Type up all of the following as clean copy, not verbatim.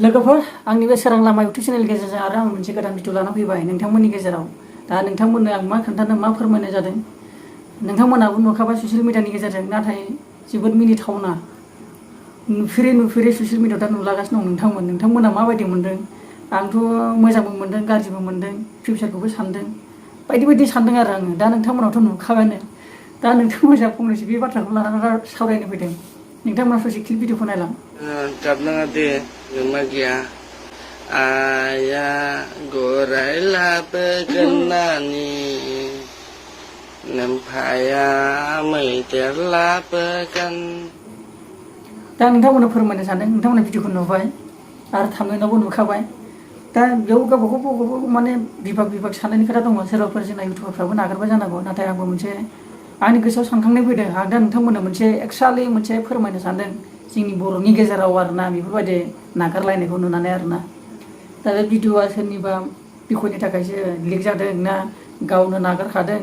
लोगोफोर आंनि बे सोरां लामा इउटुब चेनेल गेजेरजों आरो आं मोनसे गोदान भिडिअ लाना फैबाय नोंथांमोननि गेजेराव। दा नोंथांमोननो आं मा खोन्थानो मा फोरमायनाय जादों नोंथांमोनाबो नुखाबाय ससियेल मिडियानि गेजेरजों, नाथाय जोबोद मिनिथावना नुफेरै ससियेल मिडियाआव दा नुलागासिनो दं। नोंथांमोना माबायदि मोनदों? आंथ' मोजांबो मोनदों गाज्रिबो मोनदों, फिउचारखौबो सानदों, बायदि बायदि सानदों आरो आङो। दा नोंथांमोनावथ' नुखाबायानो, दा नोंथांमोना फंनैसो बे बाथ्राखौ लानानै सावरायनो फैदों। नोंथांमोना ससे क्लिप भिडिअखौ नायलां। Ayah gorailah pegenani Nempaya meiterlah pegan. दा नोंथांमोना फोरमायनो सानदों, नोंथांमोना भिडिअखौ नुबाय आरो थांनायावबो नुखाबाय। दा बेयाव गावबागाव माने बिभाग साननायनि खोथा दङ। सोरबाफोर जोंना इउटुबारफ्राबो नागारबाय जानांगौ, नाथाय आंबो मोनसे आंनि गोसोआव सानखांनाय फैदों। आं दा नोंथांमोननो मोनसे एक्सट्रालि मोनसे फोरमायनो सानदों जोंनि बर'नि गेजेराव आरोना, बेफोरबायदि नागारलायनायखौ नुनानै आरोना। दा बे भिडिअआ सोरनिबा बिखयनि थाखायसो लिक जादों ना गावनो नागारखादों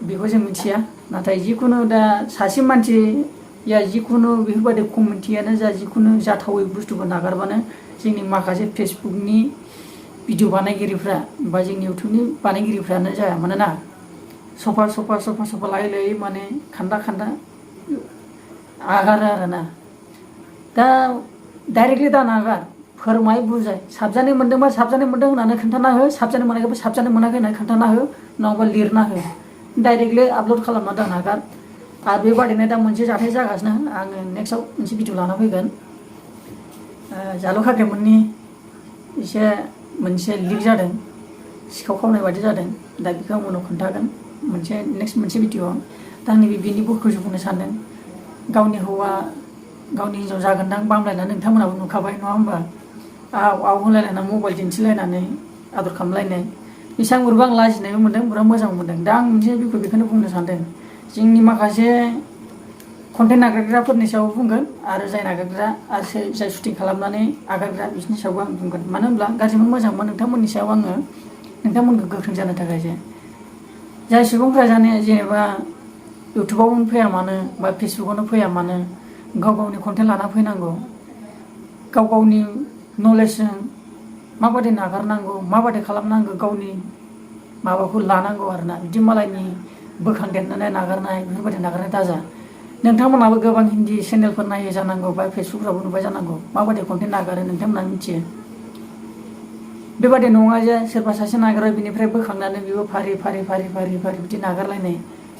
बेखौ जों मिथिया। नाथाय जिखुनु दा सासे मानसिया जिखुनु बेफोरबायदि कमिटियानो जा जिखुनु जाथावै बुस्थुखौ नागारबानो जोंनि माखासे फेसबुकनि भिडिअ बानायगिरिफ्रा बा जोंनि इउटुबनि बानायगिरिफ्रानो जाया मानोना सफा लायै माने खान्दा आगारो आरोना। दा डाइरेक्टलि दा नागार, फोरमाय बुजाय, साबजानाय मोनदोंबा साबजानाय मोनदों होननानै खोन्थाना हो, साबजानाय मोनाखैबा साबजानाय मोनाखै होननानै खोन्थाना हो, नङाबा लिरना हो। डाइरेक्टलि आपल'ड खालामना दा नागार। आरो बेबादिनो दा मोनसे जाथाय जागासिनो, आङो नेक्स्टआव मोनसे भिडिअ लाना फैगोन। जालुकागिमोननि एसे मोनसे लिक जादों, सिखाव खावनाय बादि जादों। दा बेखौ आं उनाव खोन्थागोन नेक्स्ट मोनसे भिडिअआव। दा आं बेनि बुंखौसो बुंनो सानदों। गावनि हौवा गावनि हिन्जाव जागोनदां बामलायनानै नोंथांमोनाबो नुखाबाय नङा होमबा? आव होनलायलायना मबाइल दिन्थिलायनानै आदर खालामलायनाय बेसेबां बोरैबा आं लाजिनायबो मोन्दों, बिराद मोजां मोन्दों। दा आं मोनसे बेखौनो बुंनो सानदों, जोंनि माखासे कन्टेन्ट नागारग्राफोरनि सायाव बुंगोन आरो जाय नागारग्रा आरो जाय शुटिं खालामनानै आगारग्रा बिसोरनि सायावबो आं बुंगोन। मानो होनब्ला गाज्रिमोन मोजांमोन नोंथांमोननि सायाव आङो नोंथांमोनखौ गोख्रों जानो थाखायसो। जाय सुबुंफ्रा जेनेबा इउटुबावनो फैया मानो बा फेसबुकावनो फैया मानो गाव गावनि कन्टेन्ट लाना फैनांगौ। गाव गावनि नलेजजों माबादि नागारनांगौ, माबादि खालामनांगौ, गावनि माबाखौ लानांगौ आरोना। बिदि मालायनि बोखांदेरनानै नागारनाय बेफोरबायदि नागारनाय दाजा। नोंथांमोनाबो गोबां हिन्दी चेनेलफोर नायो जानांगौ बा फेसबुकफ्रावबो नुबाय जानांगौ माबादि कन्टेन्ट नागारो, नोंथांमोना मिथियो। बेबादि नङा जे सोरबा सासे नागारो बिनिफ्राय बोखांनानै बेबो फारि बिदि नागारलायनाय।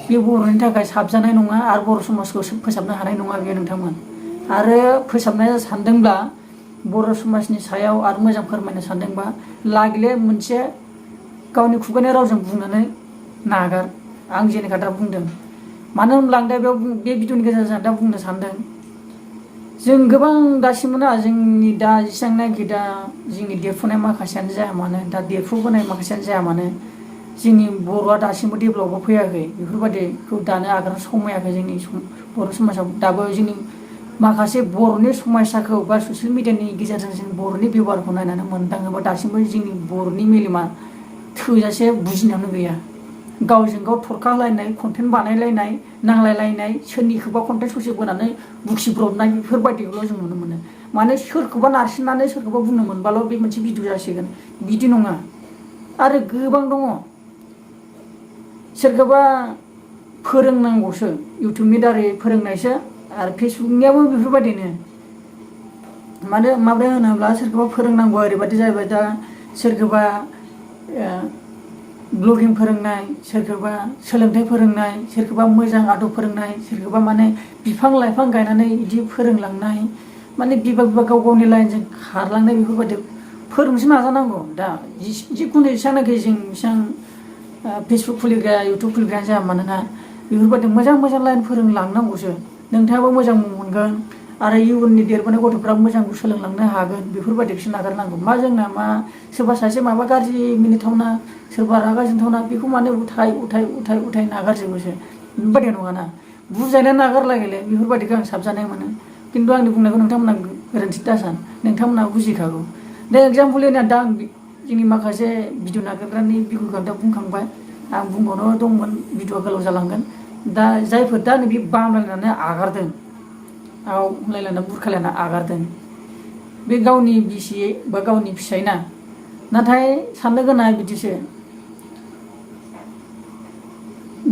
बे बर'नि थाखाय साबजानाय नङा आरो बर' समाजखौ फोसाबनो हानाय नङा बेयो नोंथांमोन। आरो फोसाबनो सानदोंब्ला बर' समाजनि सायाव आरो मोजां फोरमायनो सानदोंबा लागले मोनसे गावनि खुगानि रावजों बुंनानै नागार। आं जेनेखा दा बुंदों, मानो होनब्ला आं दा बेयाव बे भिडिअनि गेजेरजों दा बुंनो सानदों, जों गोबां दासिमबो ना जोंनि दा जेसेबांनाखि दा जोंनि देरफुनाय माखासेयानो जाया मानो, दा देरफुबोनाय माखासेयानो जाया मानो, जोंनि बर'आ दासिमबो डेभेलपआव फैयाखै। बेफोरबायदिखौ दानो आगारनो समायाखै जोंनि बर' समाजाव। दाबो जोंनि माखासे बर'नि समयसाखौ बा ससियेल मिडियानि गेजेरजों जों बर'नि बेब'हारखौ नायनानै मोनदाङोबा दासिमबो जोंनि बर'नि मेलेमा थोजासे बुजिनायावनो गैया। गावजों गाव थरखा होलायनाय, कन्टेन्ट बानायलायनाय, नांलायलायनाय, सोरनिखौबा कन्टेन्ट ससे बोनानै बुखिब्रबनाय बेफोरबायदिखौल' जों नुनो मोनो। माने सोरखौबा नारसिननानै सोरखौबा बुंनो मोनबाल' बे मोनसे भिडिअ जासिगोन, बिदि नङा। आरो गोबां दङ, सोरखौबा फोरोंनांगौसो, इउटुबनि दारै फोरोंनायसो। आरो फेसबुकनियाबो बेफोरबायदिनो। माब्रै होनोब्ला सोरखौबा फोरोंनांगौ ओरैबायदि जाहैबाय। दा सोरखौबा ब्लगिं फोरोंनाय, सोरखौबा सोलोंथाइ फोरोंनाय, सोरखौबा मोजां आदब फोरोंनाय, सोरखौबा माने बिफां लाइफां गायनानै बिदि फोरोंलांनाय, माने बिभाग गाव गावनि लाइनजों खारलांनाय बेफोरबायदि फोरोंनोसो नाजानांगौ। दा जिखुनु जेसेबांनाखि जों बेसेबां फेसबुक खुलिग्रा इउटुब खुलिग्रायानो जाया मानोना बेफोरबायदि मोजां लाइन फोरोंलांनांगौसो। नोंथाङाबो मोजां मोनगोन आरो इयुननि देरबोनाय गथ'फ्रा मोजां सोलोंलांनो हागोन। बेफोरबायदिखौसो नागारनांगौ। मा जोंना मा सोरबा सासे माबा गाज्रि मिनिथावना, सोरबा रागा जोंथावना, बेखौ माने उथाय नागारजोबोसो। बेबायदि नङाना, बुजायना नागारलायगोले बेफोरबायदिखौ आं साबजानाय मोनो। खिन्थु आंनि बुंनायखौ नोंथांमोना गोरोन्थि दासान, नोंथांमोना बुजिखागौ। दा एगजामपोलनि दा आं जोंनि माखासे भिडिअ नागारग्रानि बिखयखौ दा बुंखांबाय। आं बुंबावनो दंमोन, भिडिअआ गोलाव जालांगोन। दा जायफोर दा नैबे बामलायनानै आगारदों, होनलायलायना बुरखायलायना आगारदों बे गावनि बिसि बा गावनि फिसायना नाथाय साननो गोनाङा बिदिसो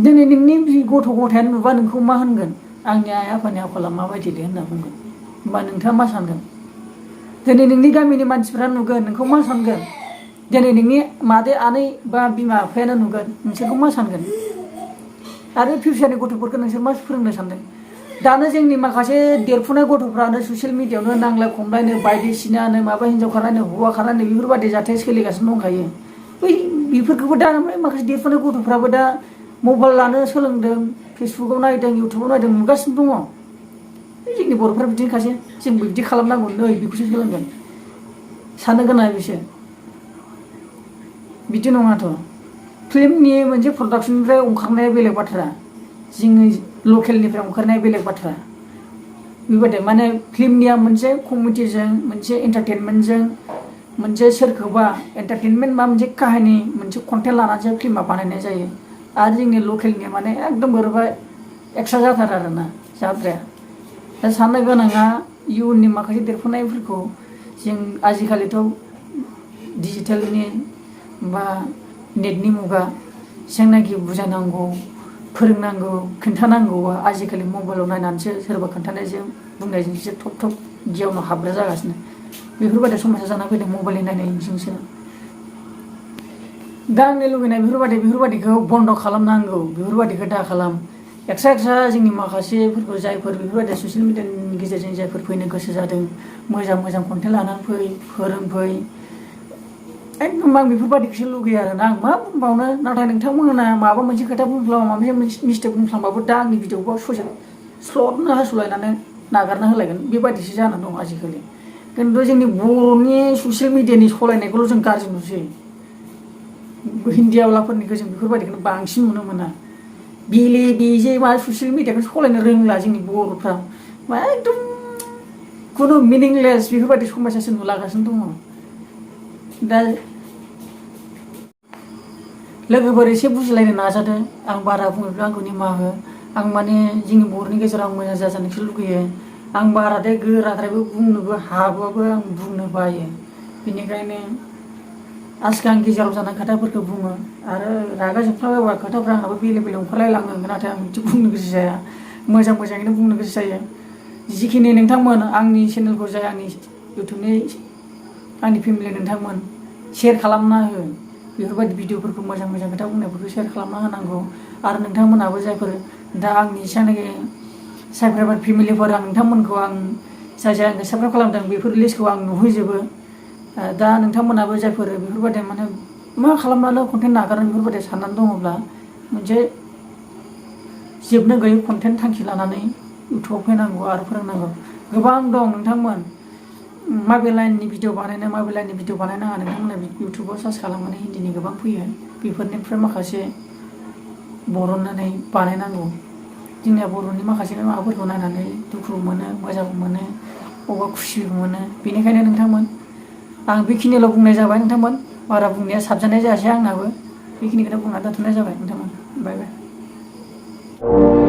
दिनै नोंनि गथ' गथायानो नुबा नोंखौ मा होनगोन आंनि आइ आफानि आखला माबायदिलै होनना बुंगोन होमबा नोंथाङा मा सानगोन दिनै नोंनि गामिनि मानसिफ्रा नुगोन नोंखौ मा सानगोन दिनै नोंनि मादै आनै बा बिमा बिफायानो नुगोन नोंसोरखौ मा सानगोन आरो फिउचारनि गथ'फोरखौ नोंसोर मा फोरोंनो सानदों दानो जोंनि माखासे देरफुनाय गथ'फ्रानो ससियेल मिडियायावनो नांलाय खमलायनो बायदिसिनानो माबा हिन्जाव खारनायनो हौवा खारनायनो बेफोरबायदि जाथाय सोलिगासिनो दंखायो बै बेफोरखौबो दा माखासे देरफुनाय गथ'फ्राबो दा मबाइल लानो सोलोंदों फेसबुकाव नायदों इउटुबाव नायदों नुगासिनो दङ जोंनि बर'फ्रा बिदिनोखासै जोंबो बिदि खालामनांगौ नै बेखौसो सोलोंगोन साननो गोनां बिसोर बिदि नङाथ' फिल्मनि मोनसे प्रडाक्सननिफ्राय ओंखारनाया बेलेग बाथ्रा जोंनि लकेलनिफ्राय ओंखारनाया बेलेग बाथ्रा बेबायदि माने फिल्मनिया मोनसे कमेडिजों मोनसे एन्टारटेनमेन्टजों मोनसे सोरखौबा एन्टारटेनमेन्ट बा मोनसे काहानि मोनसे कन्टेन्ट लानानैसो फिल्मा बानायनाय जायो आरो जोंनि लकेलनिया माने एकदम बोरैबा एक्सट्रा जाथारो आरोना जाद्राया दा साननो गोनाङा इयुननि माखासे देरफुनायफोरखौ जों आजिखालिथ' डिजिटेलनि बा नेटनि मुगा जेंनाखि बुजायनांगौ फोरोंनांगौ खोन्थानांगौआ आजिखालि मबाइलाव नायनानैसो सोरबा खोन्थानायजों बुंनायजोंसो थब थब गियावनो हाबग्रा जागासिनो बेफोरबायदि समाजा जाना फैदों मबाइलनि नायनायजोंसो दा आंनि लुगैनाय बेफोरबायदिखौ बन्द' खालामनांगौ बेफोरबायदिखौ दा खालाम एक्सट्रा जोंनि माखासेफोरखौ जायफोर बेफोरबायदि ससियेल मिडियानि गेजेरजों जायफोर फैनो गोसो जादों मोजां मोजां कन्टेन्ट लानानै फोरोंफै एकदम आं बेफोरबायदिखौसो लुगैयो आरोना आं मा बुंबावनो नाथाय नोंथांमोना माबा मोनसे खोथा बुंफ्लाङो माबा मोनसे मिस्टेक बुंफ्लांबाबो दा आंनि भिडिअखौ ससे स्ल'नो हासुलायनानै नागारना होलायगोन बेबायदिसो जानानै दं आजिखालि खिन्थु जोंनि बर'नि ससियेल मिडियानि सालायनायखौल' जों गाज्रि नुसै हिन्दियावलाफोरनिखौ जों बेफोरबायदिखौनो बांसिन नुनो मोना बेले बेजे मा ससियेल मिडियाखौ सालायनो रोंला जोंनि बर'फ्रा मा एकदम खुनु मिनिंलेस बेफोरबायदि समयसासो नुलागासिनो दङ दा लोगोफोर एसे बुजिलायनो नाजादो आं बारा बुङोब्ला आंखौ निमाहा हो आं माने जोंनि बर'नि गेजेराव आं मोजां जाजानोसो लुगैयो आं बाराद्राय गोराद्रायबो बुंनोबो हाबाबो आं बुंनो बायो बेनिखायनो आजखा आं गेजेराव जानाय खोथाफोरखौ बुङो आरो रागा जोंफ्लाबायबा खोथाफ्रा आंहाबो बेले बेले ओंखारलायलाङो नाथाय आं बिदि बुंनो गोसो जाया मोजाङैनो बुंनो गोसो जायो जिखिनि नोंथांमोन आंनि चेनेलखौ जाय आंनि इउटुबनि आंनि फेमिलि नोंथांमोन शेयार खालामना हो बेफोरबायदि भिडिअफोरखौ मोजां खोथा बुंनायफोरखौ शेयार खालामना होनांगौ आरो नोंथांमोनाबो जायफोर दा आंनि एसेनाखि साबस्क्राइबार फेमिलिफोर आं नोंथांमोनखौ आं जाय आंखौ साबस्क्राइब खालामदों बेफोर लिस्टखौ आं नुहैजोबो दा नोंथांमोनाबो जायफोर बेफोरबायदि माने मा खालामनानै कन्टेन्ट नागारनो बेफोरबायदि साननानै दङब्ला मोनसे जोबनो गैयै कन्टेन्ट थांखि लानानै इउटुबाव फैनांगौ आरो फोरोंनांगौ गोबां दं नोंथांमोन माबे लाइननि भिडिअ बानायनो माबे लाइननि भिडिअ बानायनाङा नोंथांमोना इउटुबाव सार्च खालामनानै हिन्दीनि गोबां फैयो बेफोरनिफ्राय माखासे बरननानै बानायनांगौ जोंनिया बर'नि माखासे माबाफोरखौ नायनानै दुखु मोनो मोजां मोनो अबा खुसिबो मोनो बेनिखायनो नोंथांमोन आं बेखिनिल' बुंनाय जाबाय नोंथांमोन बारा बुंनाया साबजानाय जायासै आंनाबो बेखिनिखौनो बुंनानै दोनथ'नाय जाबाय नोंथांमोन बाय बाय